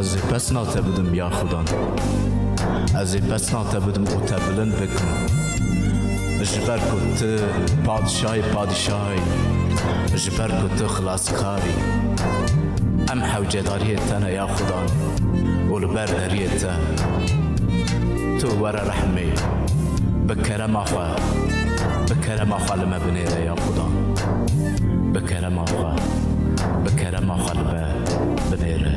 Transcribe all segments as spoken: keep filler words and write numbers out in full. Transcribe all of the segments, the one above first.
Ez ê pesna te bidim ya Xudan. Ez ê pesna te bidim û te bilind bikim. Ji ber ku tu padişahê padişahê, ji ber ku tu xilaskar î. Em hewcedariyê te ne ya Xudan û li ber deriyê te. Tu were rehmê, bi kerema xwe, bi kerema xwe li me binêre ya Xudan. Bi kerema xwe, bi kerema xwe li me binêre.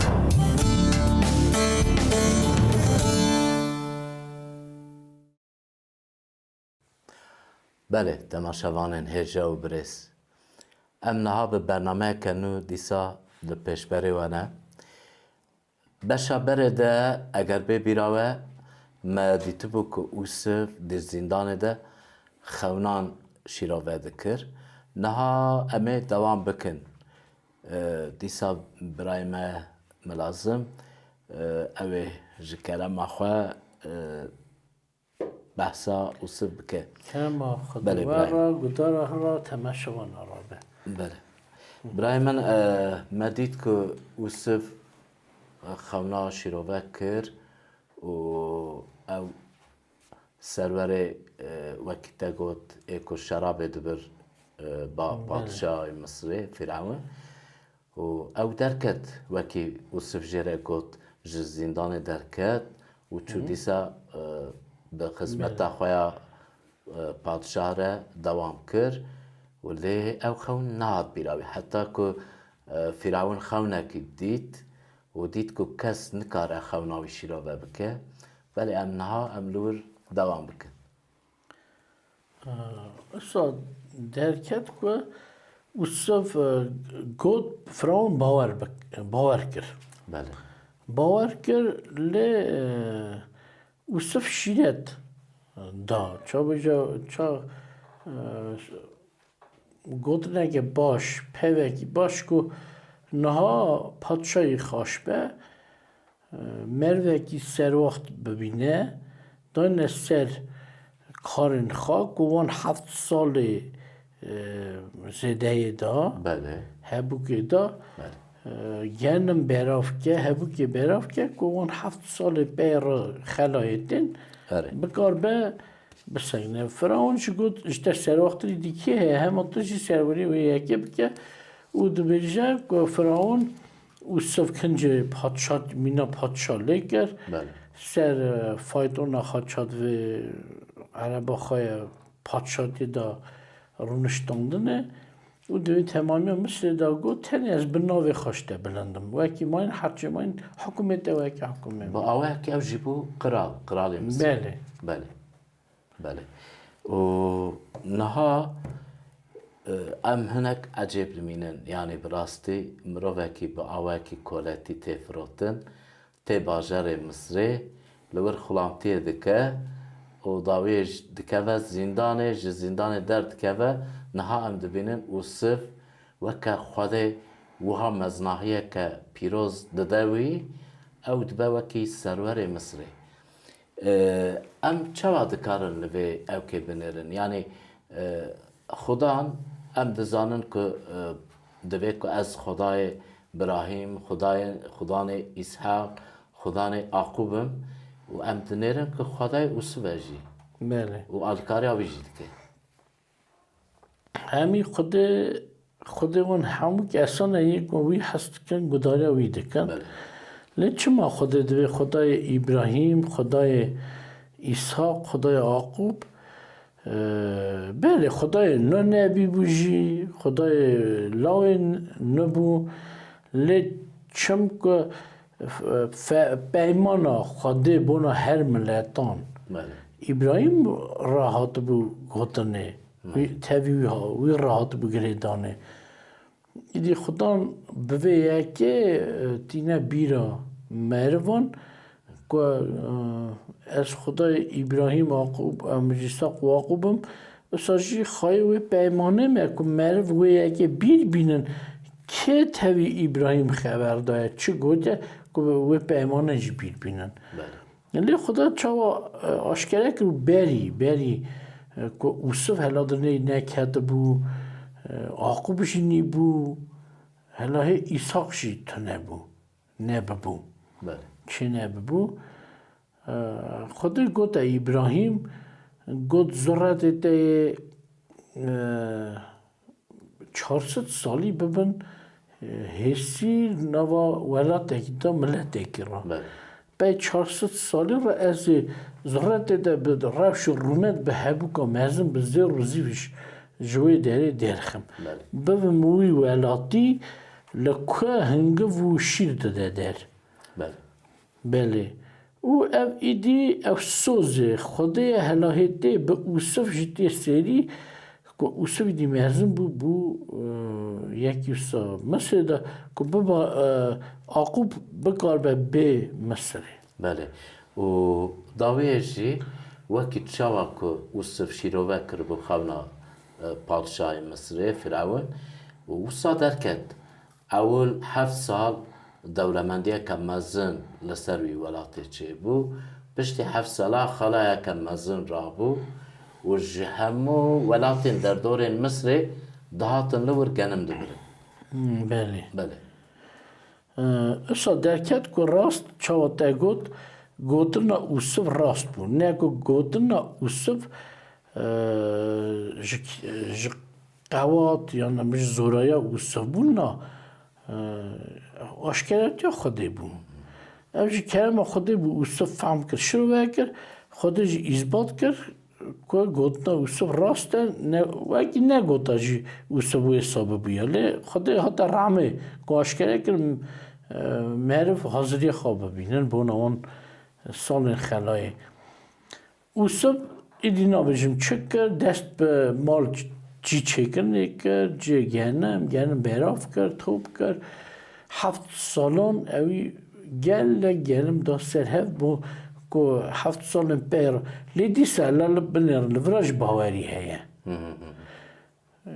Belê, temaşevanên hêja û birêz. Em niha bi bernameyeke nû dîsa li pêşberê we ne. Beşa berê de eger bê bîra we, me dîtibû ku Ûsiv di zîndanê de xewnan şîrove dikir. Niha em ê dewam bikin. E, dîsa birayê me Milazim, e, ew ê ji kerema xwe, e, behsa Ûsiv bike. Kerema Belê, Xwedê we birayê. Re, gudara hira, temaşewana re be. Belê. Birayê min, e, me dît ku Ûsiv, e, xewna şîrove kir û ew serwerê, e, wekî te got, ê ku şerabê dibir, e, ba Belê. Padişahê Misirê, Fîrewin. Û ew derket, wekî Ûsiv jê re got, ji zîndanê derket û çû Hı hı. dîsa, e, bi xizmeta Belê. xwe ya, e, padişah re dewam kir û lê ew xewn nehat bîra wî. Heta ku, e, Fîrewin xewnekî dît û dît ku kes nikare xewna wî şîrove bike. Belê em niha em li wir dewam bikin. Usa derket ku Ûsiv, e, got, Firawun bawer bik-, bawer kir. Belê. Bawer kir, lê, e, Ûsiv şîret da. Çabuca, ça, e, gotineke baş, pevekî baş ku niha padşahî xaş be, merivekî serwaxt bibîne, dayne ser karên xwe ku wan heft salê, e, zêdeyê da, Belê. hebûkê da, Belê. e, genim berav ke, hebûkê berav ke ku wan heft salê pey re xelayê tên, Erê. bikar be bisegine. Firawun jî got, ji te serwaxtirî dîkê heye, hema tu jî serwerî wê yekê bike û dibêje ku Firawun Ûsiv kincê padşat, mîna padşa lê kir. Belê. Ser, e, faytona xwe çat vê ereba xwe ye padşatê de rûniştandine û di wê temamiya Misirê de got, tenê ez bi navê xwe ji te bilind im. Wekî mayîn herçê mayîn hukûmê te wekî hukûmê min. Bi awayekî ew jî bû qral, qralê Misirê. Belê. Belê. Belê. Û niha, e, em hinek ecêb dimînin. Yanî bi rastî mirovekî bi awekî koletî tê firotin, tê bajarê Misrê, li wir xulamtiyê dike û dawiyê ji-, dikeve zîndanê, ji zîndanê derdikeve. Niha em dibînin Ûsiv weke Xwedê wiha meznahiyeke pîroz dide wî, ew dibe wekî serwerê Misrê. E, em çawa dikarin li vê ewkê binêrin? Yanî, e, Xudan, em dizanin ku, e, divê ku ez Xwedayê Birahîm, Xwedayê, Xudanê Îshaq, Xudanê Aqûb im û em dinêrin ku Xwedayê Ûsiv e jî. Belê. Û alîkariya wî jî dike. Hemî Xwedê, Xwedê wan hemû kesan e yê ku wî hez dikin, gudariya wî dikin. Belê. Lê çima Xwedê divê Xwedayê Îbrahîm, Xwedayê Îshaq, Xwedayê Aqûb, e, belê Xwedayê Nuh nebî bû jî, Xwedayê lawên Nuh bû. Lê çimku Fe-, peymana Xwedê bona her miletan. Belê. Îbrahîm re hatibû gotinê. Belê. Wî, tevî wî ha-, wî re hatibû girêdanê. Îdî Xudan bi vê yekê, e, tîne bîra merivan ku, e, ez Xwedayê Îbrahîm, Aqûb, em ji Îsaq û Aqûb im, Usa jî xayê wê peymanê me ku meriv wê yekê bîr bînin, kê tevî Îbrahîm xeber daye, çi gote ku wê peymanê jî bîr bînin? Belê. Lê Xuda çawa, e, aşkere kir û berî, berî, e, ku Ûsiv hela dinê neketibû, e, Aqûb jî nîbû, hela hê Îsaq jî tune bû. Nebibû. Belê. Çênebibû. E, Xwedê gote Îbrahîm, got, Zuretê te yê, e, çar sed salî bibin, e, hêsî nava welatekî de miletekî re. Belê. Pey çar sed salî re ez ê zuretê de bi rewş û rûmet, bi hebûka mezin, bi zêr û zîv ji, ji wê derê derxim. Belê. Bibim wî welatî li ku hingiv û şîr dide der. Belê. Belê. Û ev îdî ev sozê Xwedê ye, helahêtê bi Ûsif jî tê serî, ku Ûsif îdî mezin bû, bû, e, yekî wisa Misirê de, ku biba, e, Aqûb bikaribe bê Misirê. Belê. Û dawiyê jî wekî çawa ku Ûsif şîrove kiribû xewna, e, padşahê Misirê, Firawun, û wisa derket. Ewil heft sal dewlemendiyeke mezin li ser wî welatê çêbû. Piştî heft sala xelayeke mezin rabû û ji hemû welatên derdorên Misirê dihatin li wir genim dibirin. Hmm, belê. Belê. Ee, Usa derket ku rast çawa te got, gotina Ûsiv rast bû. Ne ku gotina Ûsiv, ee, ji, ji qewat yan ji zoraya Ûsiv bûn, na, ee, aşkeretiya Xwedê bû. Ev ji kerema Xwedê bû, Ûsiv fehm kir, şirove kir, Xwedê jî îsbat kir ku gotina Ûsiv rast e, ne, wekî negota jî Ûsiv wisa bibûya. Lê Xwedê hate rehmê ku aşkere kir, e, meriv haziriya xwe bibînin bona wan salên xelayê. Ûsiv êdî nabêjim çi kir, dest bi mal çî çêkirinê kir, cê genim, genim berav kir, top kir. Heft salan ewî gelek genim da ser hev bû ku heft salên pê re. Lê dîsa li, li binê re li vira jî bawerî heye. Hı hı hı. Ee,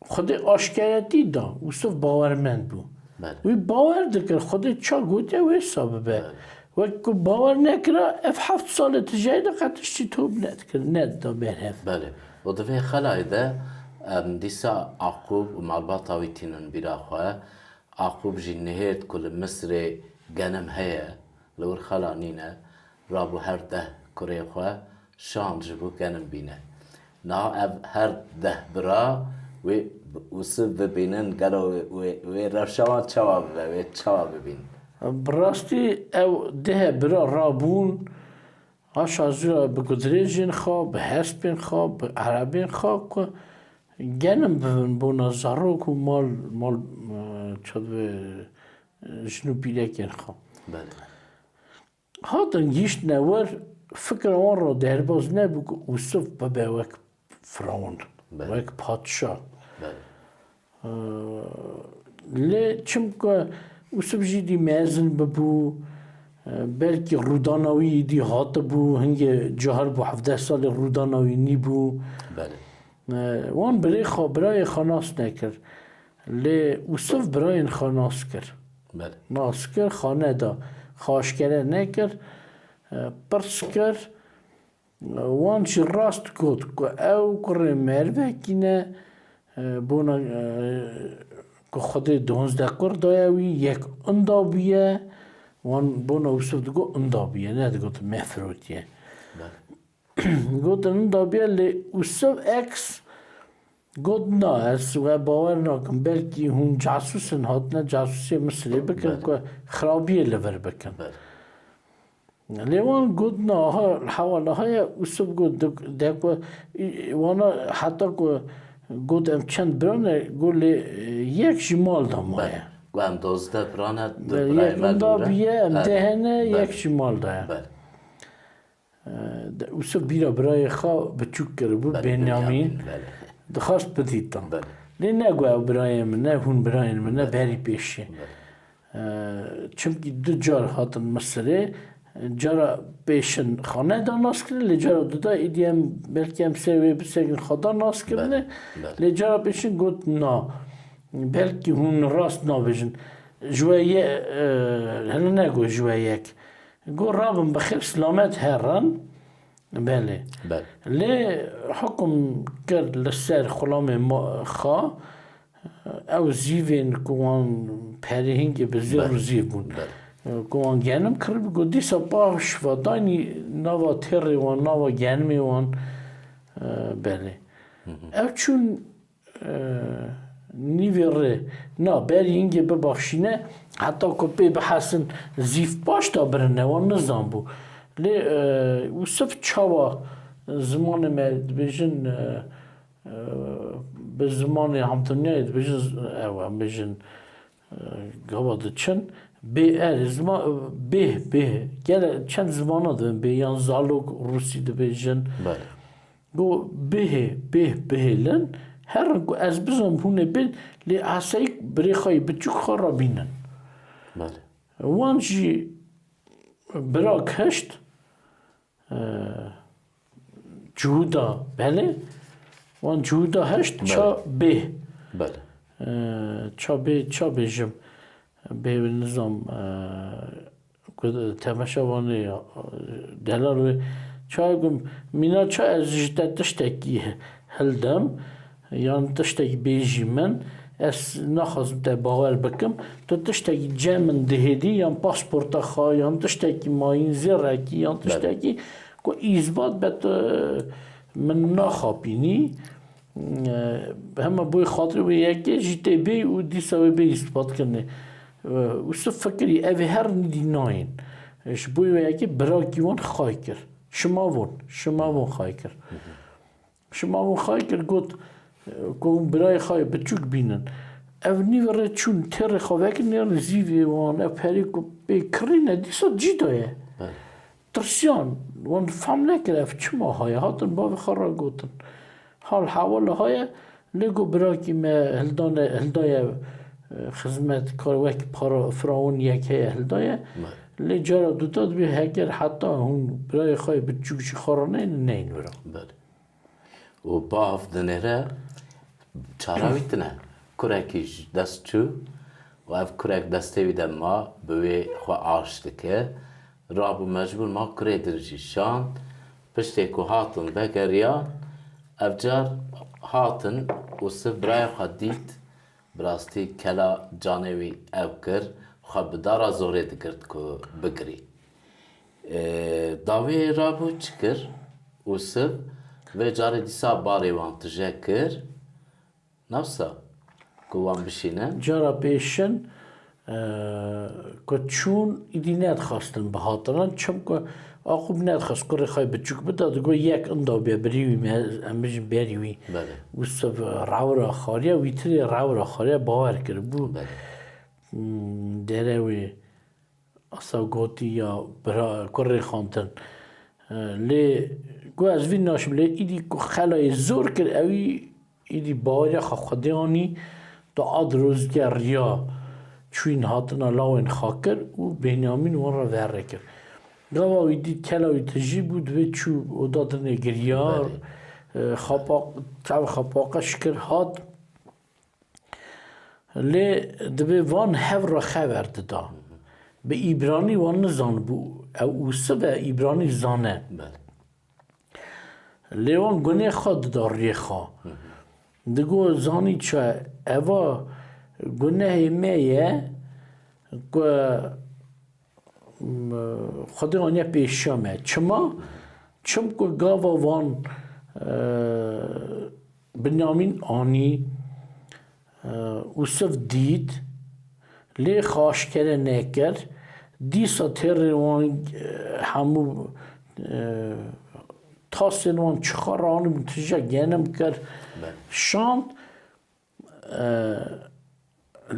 Xwedê aşkeretî da, Ûsiv bawermend bû. Belê. Wî bawer dikir, Xwedê ça gotiye wê sa bibe. Belê. Wek ku bawer nekira, ev heft salê tijayî de qet tiştî top nedikir, nedida berhev. Belê. Û di vê xelayê de, em, dîsa Aqûb û malbata wî tînin bîra xwe. Aqûb jî nihêrt ku li Misirê genim heye, li wir xela nîne, rabû her deh kurê xwe şand ji bo genim bîne. Niha ev her deh bira wê Ûsiv bibînin, gelo wê, wê, wê rewşa wan çawa bibe, wê çawa bibînin? Bi rastî ew deh bira rabûn, Aşa zira bi gudirêjên xwe, bi hespên xwe, bi erebên xwe ku genim bibin bona zarok û mal, mal, e, çi divê, e, jin û pîrekên xwe. Belê. Hatin gihîştine wir, fikra wan re derbaz nebû ku Ûsiv bibe wek firawon, Belê. wek padşah. Belê. Ee, Lê çimku Ûsiv jî dî mezin bibû, e, belkî rûdana wî dî hatibû, hingê cahil bû, hevdeh salê rûdana wî nîbû. Belê. E, wan birê xwe, birayê xwe nas nekir. Lê Ûsiv birayên xwe nas kir. Belê. Nas kir, xwe neda. Xwe aşkere nekir. E, pirs kir. Wan jî rast got ku ew kurê merivekî ne, e, bona, e, ku Xwedê duwazdeh kur daye wî, yek inda bûye, wan bona Ûsiv digot inda bûye, nedigot me firotiye. Belê. Gotin inda bûye, lê Ûsiv eks got, na, ez we bawer nakim, belkî hûn casûs in, hatine casûsê Misirê bikin Belê. ku xirabiyê li vir bikin. Belê. Lê wan got, na, aha, hewala heye, Ûsiv got, de, de ku, wana heta ku got, em çend bira ne, got, lê, e, yek jî mal da maye. Belê. Got, em dozdeh bira ne, du Belê, birayê yek me inda dûr e. bûye, em Belê. deh ne, Belê. yek jî mal da ye. Belê. E, de, Ûsiv bîra birayê xwe biçûk kiribû, Belê, Benyamîn. Benyamîn, belê. Dixwest bidîtin. Belê. Lê ne got, ew birayê min ne, hûn birayên min ne, Belê. berî pêşî. Belê. Ee, çimkî du car hatin Misirê, cara pêşin xwe neda naskirin, lê cara duda êdî em belkî em ser wê bisekin xwe da naskirine, Belê, belê. lê cara pêşin got na, belkî hûn rast nabêjin. Ji we ye, e, hene negot ji we yek. Got rabin bi xêr silamet herin. Belê. Belê. Lê hukum kir li ser xulamê ma-, xwe, ew zîvên ku wan perê hingê bi zêr û Belê. zîv bûn. Belê. Ku wan genim kiribû, got dîsa paş ve daynî nava têrê wan, nava genimê wan, e, belê. Ev çûn, e, nîvê rê, na, berî hingê bibaxşîne, heta ku pê bihesin zîv paş da birine, wan nizanbû. Lê, e, Ûsif çawa zimanê me dibêjin, e, e, bi zimanê hemdinyayê dibêjin, ew, em bêjin, e, gava diçin, bê er, zima-, bê, bê, gele çend zimana dibin bê, yan zalok rûsî dibêjin. Belê. Go bihê, bê, bihêlin, herin ku ez bizom hûn ê bên, lê eseyî birê xwe yê biçûk xwe re bînin. Belê. Wan jî bira hişt, e, cuhûda, belê, wan cuhûda hişt, belê, ça bê. Belê. E, ça bê, ça bêjim, bê nizam, e, ku temeşevanê, e, delal wê, ça gum, mîna ça ez ji te tiştekî hildim, yan tiştekî bêjî min, ez naxwazim te bawer bikim. Tu tiştekî cem min dihêdî, yan pasporta xwe, yan tiştekî mayîn zêrekî, yan, belê, tiştekî ku îsbat be tu min naxapînî. E, hema boy xatirê wê yekê jî tê bê û dîsa wê bê îsbatkirinê. E, Ûsif fikirî, ev ê her nîdî nayên. E, ji boy wê yekê birakî wan xay kir. Şima von, şima von xay kir. Şima von xay kir, got, e, ku hûn birayê xay biçûk bînin. Ev nîvê rê çûn, têrê xwe vekirin, yan zîvê wan, ev perê ku pê kirîne, dîsa cî daye. Belê. Tirsiyan, wan fam nekir ev çima haye. Hatin bavê xwe re gotin. Hal hewal haye, lê got birakî me hildane, hildaye, e, xizmet, kar wek para, firawon yek heye hildaye. Belê. Lê cara duda dibê heger heta hûn birayê xwe yê biçûk jî xwe re neynin, neyin vira. Belê. Û bav dinêre çara wî tune. Kurekî ji dest çû û ev kurek destê wî de ma, bi wê xwe aş dike. Rabû mecbûr ma kurê din jî şand. Piştê ku hatin vegeriyan, ev car hatin Ûsif birayê xwe dît, bi rastî kela canê wî ew kir, xwe bi dara zorê digirt ku bigirî. E, dawiyê rabû çi kir? Ûsif vê carê dîsa barê wan tije kir. Nawsa ku wan bişînin. Cara pêşin, e, ku çûn, îdî nedixwestin bihatinin, çimku Aqûb nedixwest kurê xwe biçûk bida, digot yek inda bê birî wî me, em bijin berî wî. Belê. Ûsif rewra xariya, wî tirê rewra xariya bawer kiribû. Belê. Hmm, dere wê Asa gotî ya bira kurê xantin. E, lê got ez vî naşim, lê îdî ku xelayê zor kir, ewî îdî baweriya xwe Xwedê anî, da ad rozge riya çûyîn hatina lawên xwe kir û Benyamîn wan re verre kir. Gava wî dît kela wî tijî bû, divê çû oda dinê giriya, belê, e, xapa-, tev xapaqe şikir hat. Lê divê van hev re xeber dida. Bi îbranî wan nizanibû. Ew Ûsiv e, îbranî zane. Belê. Lê wan gunê xwe dida riyê xwe. Digo, zanî çi? Eva gunehê me ye ku, m-, Xwedê aniye pêşiya me. Çima? Çimku gava wan, e, Binyamîn anî, e, Ûsiv dît, lê xwe aşkere nekir. Dîsa têrê wan, e, hemû, e, tasên wan çixa ranîbûn tije genim kir, belê, şand. E,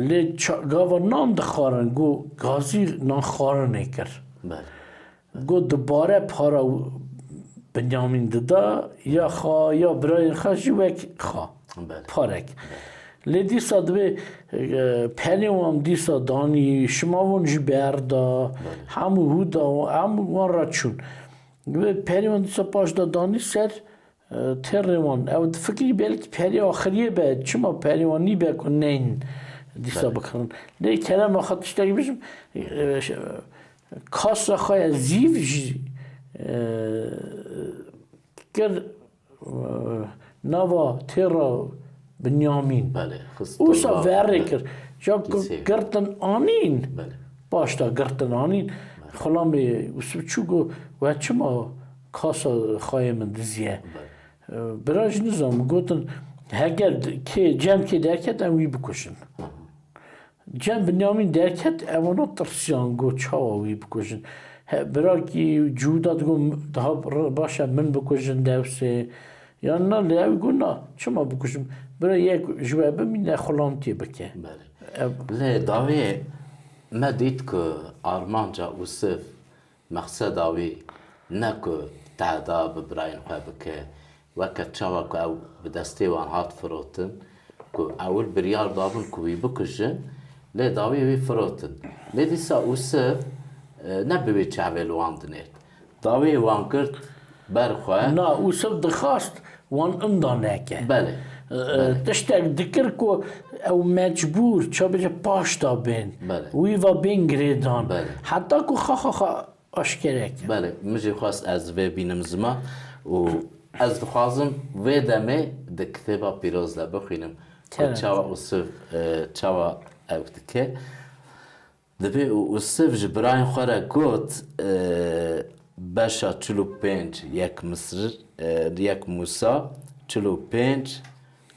lê ça-, gava nan dixwarin, got gazî nanxwarinê kir. Belê. Got dubare para Binyamîn dida, ya xwe, ya birayên xwe jî wek xwe. Belê. Parek. Belê. Lê dîsa divê, e, pelê wan dîsa danî, şimavon jî berda, belê, hemû hûda, hemû wan re çûn. Divê pelê wan dîsa paş de danî ser, e, têrê wan. Ew difikirî belkî perê axiriyê be, çima perê wan nîbe ku neyn dîsa, belê, bikirin. Lê kerema xwe tiştekî bijim, e, ş-, kasa xwe ya zîv jî, e, kir, e, nava têra Binyamîn. Belê, xist nava. Wisa verê kir. Ja ku girtin anîn. Belê. Paşta girtin anîn, xulamê Ûsiv çû got, we çima kasa xayê min diziye? Bira jî nizam gotin, heger kê, cem kê derket em wî bikujin. Cem Binyamîn derket, ewana tirsiyan, got, çawa wî bikujin? He, birakî Cûda digot, daha r-, baş e min bikujin dewsê. Yan na, lê ew got, na, çima bikujim? Bira yek ji we bimîne, xulamtiyê bike. Belê. Ev Lê dawê me dît ku armanca Ûsiv, mexseda wî ne ku tehda bi birayên xwe bike, weke çawa ku ew bi destê wan hat firotin, ku ewil biryar dabin ku wî bikujin, lê dawê wî firotin. Lê dîsa Ûsiv, e, ne bi wê çavê li wan dinêrt. Dawê wan girt ber xwe. Na, Ûsiv dixwast wan inda neke. Belê. E, Belê. Tiştek dikir ku ew mecbûr, ça bêje, paş da bên. Belê. Wî va bên girêdan. Belê. Heta ku xa xa xa aşkere kir. Belê, min jî xwest ez vê bînim ziman û ez dixwazim vê demê di kitêba pîroz de bixwînim ku Kerem. çawa Ûsiv, e, çawa ew dike. Dibê û Ûsiv ji birayên xwe re got, e, beşa çil û pênc yek Misir, e, yek Mûsa, çil û pênc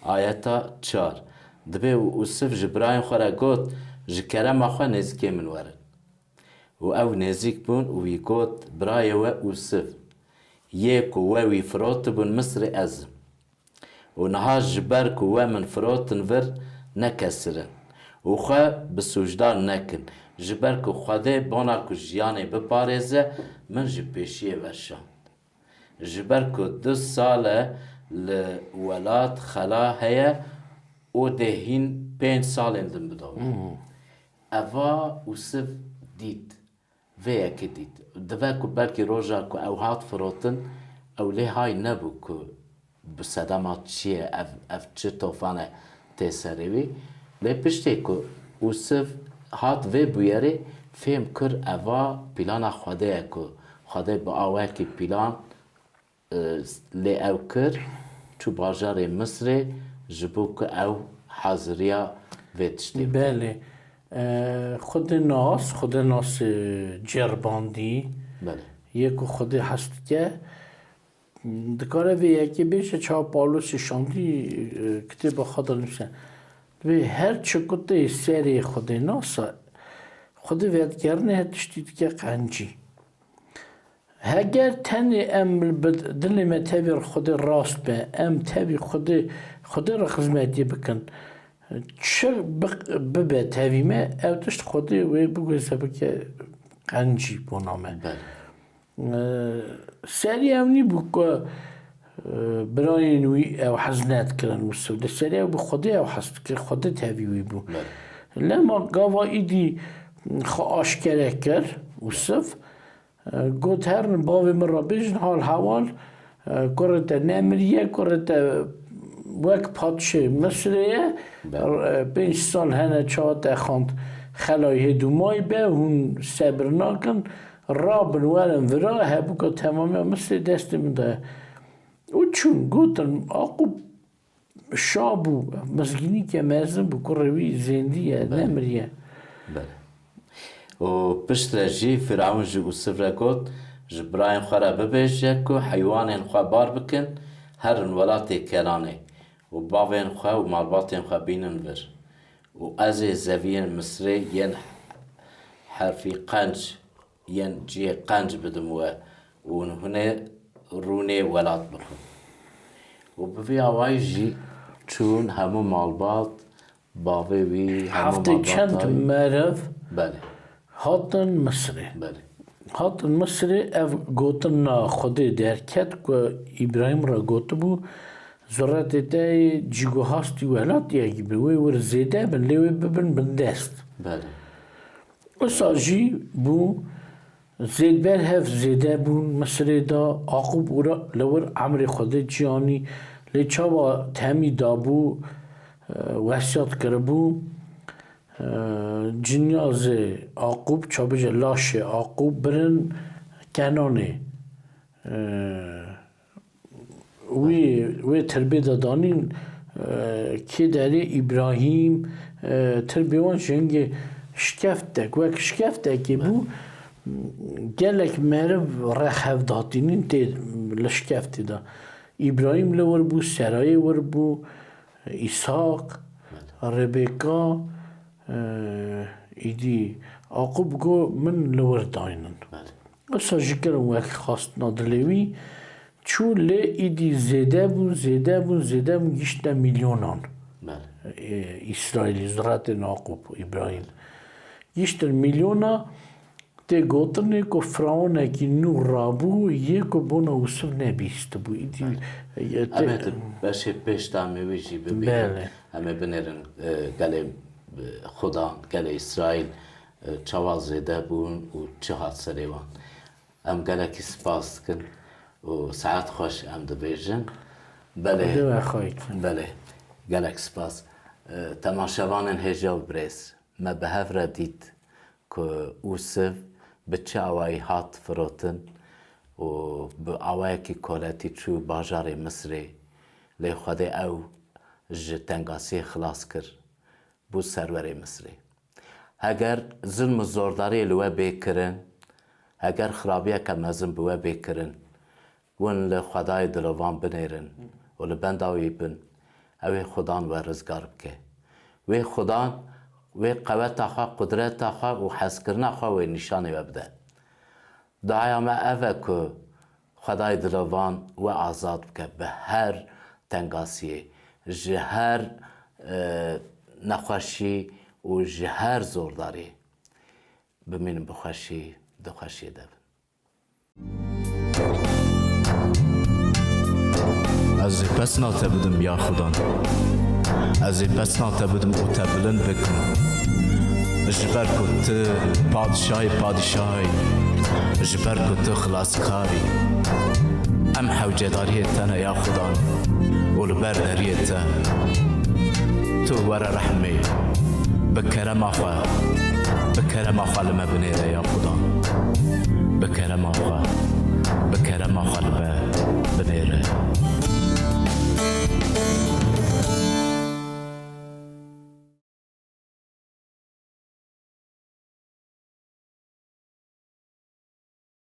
ayeta çar. Dibê û Ûsiv ji birayên xwe re got, ji kerema xwe nêzîkê min werin. Û ew nêzîk bûn û wî got, birayê we Ûsiv, yê ku we wî firotibûn Misirê ez im. Û niha ji ber ku we min firotin vir, nekesirin û xwe bi sûcdar nekin, ji ber ku Xwedê bona ku jiyanê biparêze, min ji pêşiyê ve şand. Ji ber ku du sal e li welat xela heye û dê hîn pênc salên din bidome. Eva Ûsiv dît. Vê yekê dît. Dibe ku belkî roja ku ew hat firotin, ew lê hay nebû ku bi sedema çi ye, ev, ev çi tofan e tê serê wî. Lê piştê ku Ûsiv hat vê bûyerê, fêm kir eva plana Xwedê ye ku Xwedê bi awekî plan e, lê ew kir, çû bajarê Misirê, ji bo ku ew haziriya vê tiştê bike. Belê. E, Xwedê nas, Xwedê nas, e, ceribandî. Belê. Yê ku Xwedê hez dike, dikare vê yekê bêje, çawa Pawlosê şandî, e, kitêba xwe de nivîse. Dibê her çi ku tê serê Xwedê nasa, Xwedê vedigerine her tiştî dike qencî. Heger tenê em bi dilê me tevî Xwedê rast be, em tevî Xwedê, Xwedê re xizmetî bikin, çi bi-, bibe tevî me, ew tişt Xwedê wê biguhêze bike qencî bona me. Belê. Ee, serî ew nîbû ku, e, birayên wî ew hez nedikirin Ûsiv. Li serî ew bi Xwedê ew hez dikir, Xwedê tevî wî bû. Belê. Lema gava îdî xwe aşkere kir Ûsiv. Got, herin bavê min re bêjin hal hewal, kurê te nemiriye, kurê te wek padşê Misirê ye. Belê. Pênc sal hene çawa te xand xelayê hêdûmayî be, hûn sebir nakin, rabin werin vira, hebûka temamiya Misirê destê min de ye. Û çûn, gotin, Aqûb şa bû, mizgînîke mezin bû, kurê wî zêndî ye, Belê. nemiriye. Belê. Û piştre jî Fîrewn ji Ûsiv re got, ji birayên xwe re bibêje ku heywanên xwe bar bikin, herin welatê Kenanê û bavên xwe û malbatên xwe bînin vir. Û ez ê zeviyên Misirê yên herfî qenc yên cihê qenc bidim we û hûn ê rûnê welat bixwin. Û bi vî awayî jî çûn hemû malbat, bavê wî, hemû Heftê çend malbatayî. Meriv Belê. hatin Misirê. Belê. Hatin Misirê, ev gotina Xwedê derket ku Îbrahîm re gotibû, zuretê te yê cîguhastî welat yekî bi wê wir zêde bin, lê wê bibin bindest. Belê. Wisa jî bû, zêdber hev zêde bûn Misirê de, Aqûb û ra li wir emrê Xwedê çi anî, lê çawa temî dabû, e, wesiyat kiribû, e, cinyazê Aqûb, çabêje laşê Aqûb birin Kenanê. E, Wî, wê tirbê de danîn, e, kê derê Îbrahîm, e, tirbê wan ji hingê Şkeftek, wek şkeftekê bû, gelek meriv rex hev datînin tê li şkeftê de. Îbrahîm li wir bû, Serayê wir bû, Îshak, Rebeka, e, îdî Aqûb got, min li wir daynin. Wisa jî kirin wek xastina dilê wî, çû lê îdî zêde bûn, zêde bûn, zêde bûn, giştine milyonan. Belê. Ê, Îsraîlî, zuretên Aqûb, Îbrahîm. Giştin milyona, tê gotinê ku firawonekî nû rabû, yê ku bona Ûsiv nebîstibû. Îdî, Belê. e, tê- Em ê di beşê pêş de em ê wî jî bibînin. Belê. Em ê binêrin, e, gelê, e, Xudan, gelê Îsraîl, e, çawa zêde bûn û çi hat serê wan. Em gelekî spas dikin û saet xweş em dibêjin. Belê. Dê we xweyk. Belê. Gelek spas. E, temaşevanên hêja û birêz, me bi hev re dît ku Ûsiv bi çi awayî hat firotin û bi awayekî koletî çû bajarê Misirê, lê Xwedê ew ji tengasiyê xilas kir. Bû serwerê Misirê. Heger zilm û zordariyê li we bê kirin, heger xirabiyeke mezin bi we bê kirin, hûn li Xwedayê dilovan binêrin û li benda wî bin, ew ê Xudan we rizgar bike. Wê Xudan, wê qeweta xwe, qudreta xwe û hezkirina xwe wê nîşanê we bide. Duaya me ev e ku Xwedayê dilovan we azad bike bi her tengasiyê, ji her, e, nexweşî û ji her zordariyê. Bimînin bi xweşî, di xweşiyê de bin. Ez ê pesna te bidim ya Xudan. Ez ê pesna te bidim û te bilind bikim. Ji ber ku tu padişahê padişahê, ji ber ku tu xilaskar î. Em hewcedariyê te ne ya Xudan û li ber deriyê te. Tu were rehmê, bi kerema xwe, bi kerema xwe li me binêre ya Xudan. Bi kerema xwe, bi kerema xwe li me binêre.